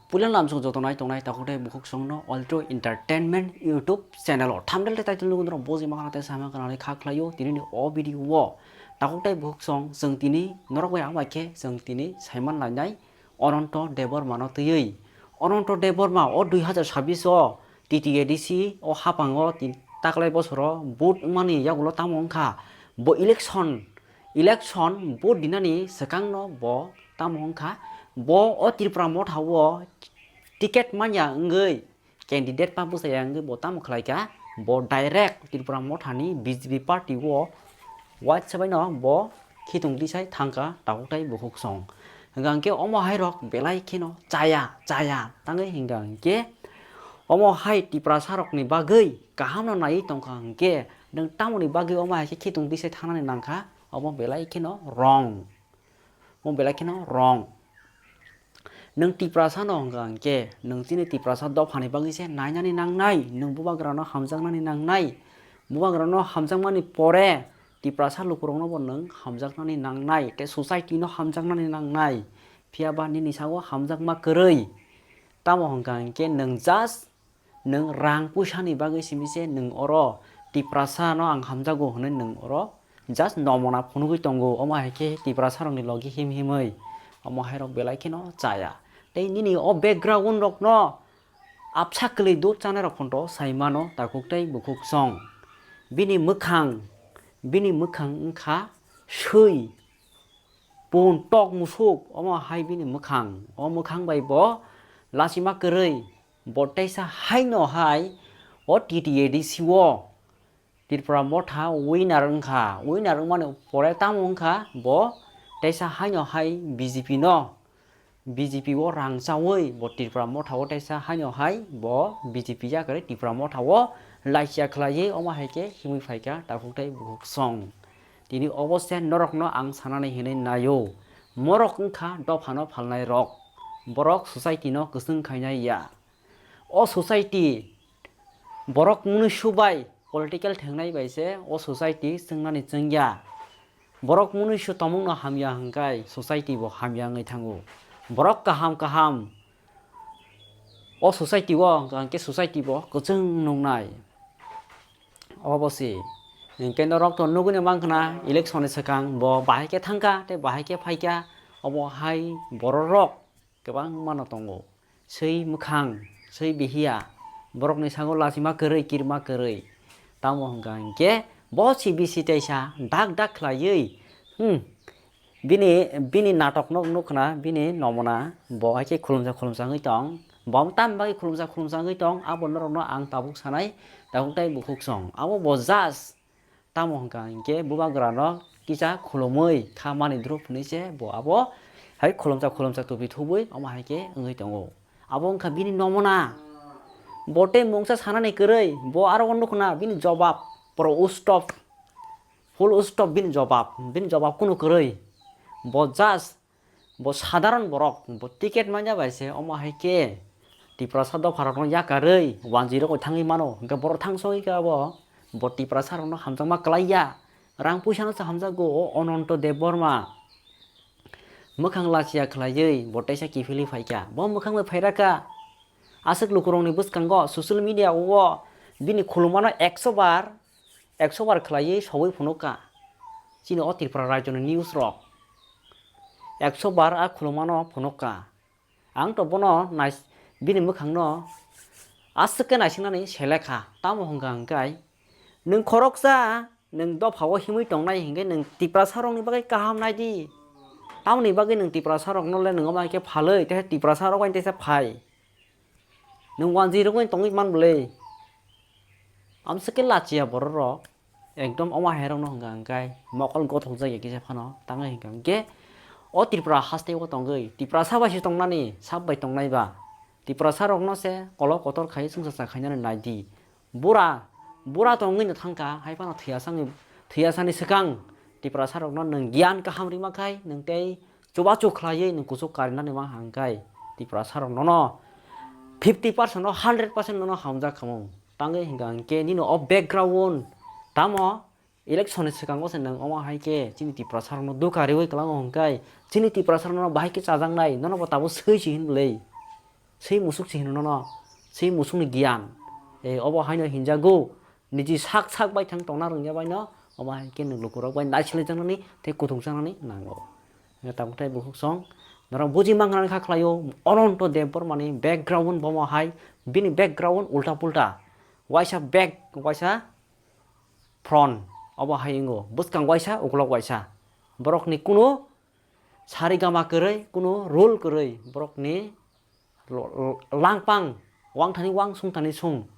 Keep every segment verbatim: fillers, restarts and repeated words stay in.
Puila lamsong joto nai tongnai takhuk tei bukhuk songno Altro Entertainment YouTube channel o thumbnail tei title nugwi norok bojima khana tei sama khana kha khlaio tinini o video o. Takhuk tei bukhuk song chwng tini norok bai ang bai khe chwng tini saiman lainai Ananto Debbarma no twiwi. Ananto Debbarma o dui hazar sabbish o T T A D C o hapango tin-, taklai bosoro vote wngmani yagulo tamo wngkha bo election, election vote dinani swkangno bo tamo wngkha bo o Tripura motha o ticket manya wngwi candidate pa bwsaya wngwi bo tamo khlaikha, bo direct Tripura mothani B J P party o waisa baino bo khitung tisai thangkha takhuk tei bukhuk song. Hwnkha hwnkhe omo hai rok belai kheno chaya, chaya tangwi hwnkha hwnkhe omo hai Tiprasa rokni bagwi kaham no naiwi tongkha hwnkhe nwng tamoni bagwi omo hai khe khitung tisai thangnani nangkha, omo belai kheno wrong. Omo belai kheno wrong. Nwng Tiprasa no hwnkha hwnkhe nwng chini Tiprasa dophani bagwi se nainani nangnai, nwng bubagra no hamjaknani nangnai, bubagra no hamjakmani pore Tiprasa lukurok no bo nwng hamjaknani nangnai tei society no hamjaknani nangnai, phiya ba nini sago hamjakma kwrwi. Tamo hwnkha hwnkhe nwng just nwng rang puisa ni bagwi simi se nwng oro Tiprasa no ang hamjago hwnwi nwng oro just nomona phunugwi tongo, omo hai khe Tiprasa rokni logi him himwi omo hai rok belai kheno chaya. Tei nini o background rok no apsa kwlwi dut chanai rok phonto sai mano takhuk tei bukhuk song. Bini mwkhang, bini mwkhang wngkha swi pun tok musuk, omo hai bini mwkhang, o mwkhang bai bo lachima kwrwi. Bo teisa haino hai o T T A D C o Tripura motha winner wngkha. Winner wngmani pore tamo wngkha bo teisa haino hai B J P no, B J P o rang chawi bo Tripura motha o teisa haino hai bo B J P yakarwi Tripura motha o laisia khlaiwi omo hai khe himwi phaikha takhuk tei bukhuk song. Tini obo se norokno ang sanani hinwi naio. Morok wngkha dophano phalnai rok. Borok society no kwchwng khainai ya. O society borok mwnwi subai political thengnai bai se o society chwngnani chwngya. Borok mwnwi su tomungno hamya hwnkhe society bo hamya wngwi thango. Borok kaham kaham o society o hwnkhe society bo kwchwng nuknai. Obo se hwnkhe norok to nugwino mankha na election ni swkang bo bahai khe thangkha tei bahai khe phaikha, omo hai bororok kwbangma no tongo. Swi mwkhang, swi bihiya, borokni sago lachima kwrwi, kirima kwrwi. Tamo hwnkha hwnkhe bo C B C teisa dak dak khlaiwi, hmm, bini, bini natok no nukha na, bini nomona bo hai khe khulumsa khulumsa wngwi tong. Bo tam bagwi khulumsa khulumsa wngwi tong, abo norokno ang tabuk sanai, tabuk tei bukhuk song. Abo bo just Tamo hwnkha hinkhe bubagrano kisa khulumwi kha mani dru phunui se bo abo hai khulumsa khulumsa tupi thubui omo hai khe wngwi tongo. Abo wngkha bini nomona. Bo tei mungsa sanani kwrwi, bo aro o nukna bini jobab, puro stop, full stop bini jobab, bini jobab kunu kwrwi. Bo just Bo sadharon borok, bo ticket manya bai se, omo hai khe Tiprasa dopharokno yakarwi wanjwi rokbai thangwi mano, hinkhe borok thangsogwi khe abo, bo Tiprasarokno hamjakma kwlaiya, rang puisano se hamjakgo o Ananto Debbarma. Mwkhang lachiya khlaiwi bo teisa kiphilwi phaikha, bo mwkhang bai phairakha. Aswk lukurokni bwskango social media o bini khulumano ekso bar, ekso bar khlaiwi sogwi phunukha chini o Tripura rajyoni news rok. Ekso bar a khulumano phunukha. Ang to bono nais-, bini mwkhangno aswk khe naisingmani selekha. Tamo hwnkha hwnkhe, nwng khoroksa, nwng dophao himwi tongnai hinkhe nwng Tiprasarokni bagwi kaham naidi. Tamoni bagwi nwng Tiprasarokno le nwng omo hai khe phalwi, tei Tiprasarok bai teisa phai. Nwng wanjwi rwgwi tongwi man bwlwi. Amswk khe lachiya bororok. Ekdom omo hai rokno hwnkha hwnkhe mokol gothokjak ya kisa phano. Tangwi hwnkha hwnkhe o Tripura haste o tongwi Tiprasa bai se tongnani, sab bai tongnai ba. Tiprasa rokno se kolok kotor khai chwngsa cha khainani naidi. Bura, bura tongwi no thangkha, hai phano thwiyasani, thwiyasani swkang Tiprasa rokno nwng giyan kaham rima khai nwng tei chubachu khlaiwi nwng kuchuk karinani ma hangkai Tiprasa rok nono fifty percent no hundred percent nono hamjak khamung. Tangwi hwnkha hwnkhe nini o background tamo election ni swkango se nwng omo hai khe chini Tiprasa rokno dukha riwi kwlango hwnkhe chini Tiprasa rokno bahai khe chajaknai nono bo tabuk swi si hin bwlwi. Sei musuk se hino nono, sei musukni giyan. E, obo haino hinjago, niji sak sak bai thang tongna rwngya baino, obo hai khe nwng lukurok bai naisilai jaknani tei kuthuk jaknani nango. Tabuk tei bukhuk song, norok buji mangnani kha khlaio, Ananto Debbarmani background bomo hai, bini background ulta pulta. Waisa back, waisa front, obo hai wngo, bwskang waisa, uklok waisa. Borokni kuno sari gama kwrwi, kuno rule kwrwi, borokni lo-, lo-, langpang, wangthani wang, sungthani sung.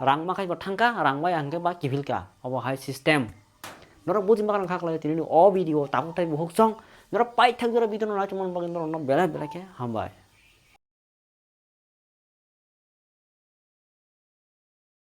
Rang ma khai bo thangka, rang maya hwnkhe ba kiphilka. Obo hai system. Norok buji ma kha khlai tini o video tabuk tei bukhuk song. Norok paithak jora video no naichomani bagwi norokno belai belai khe hambai.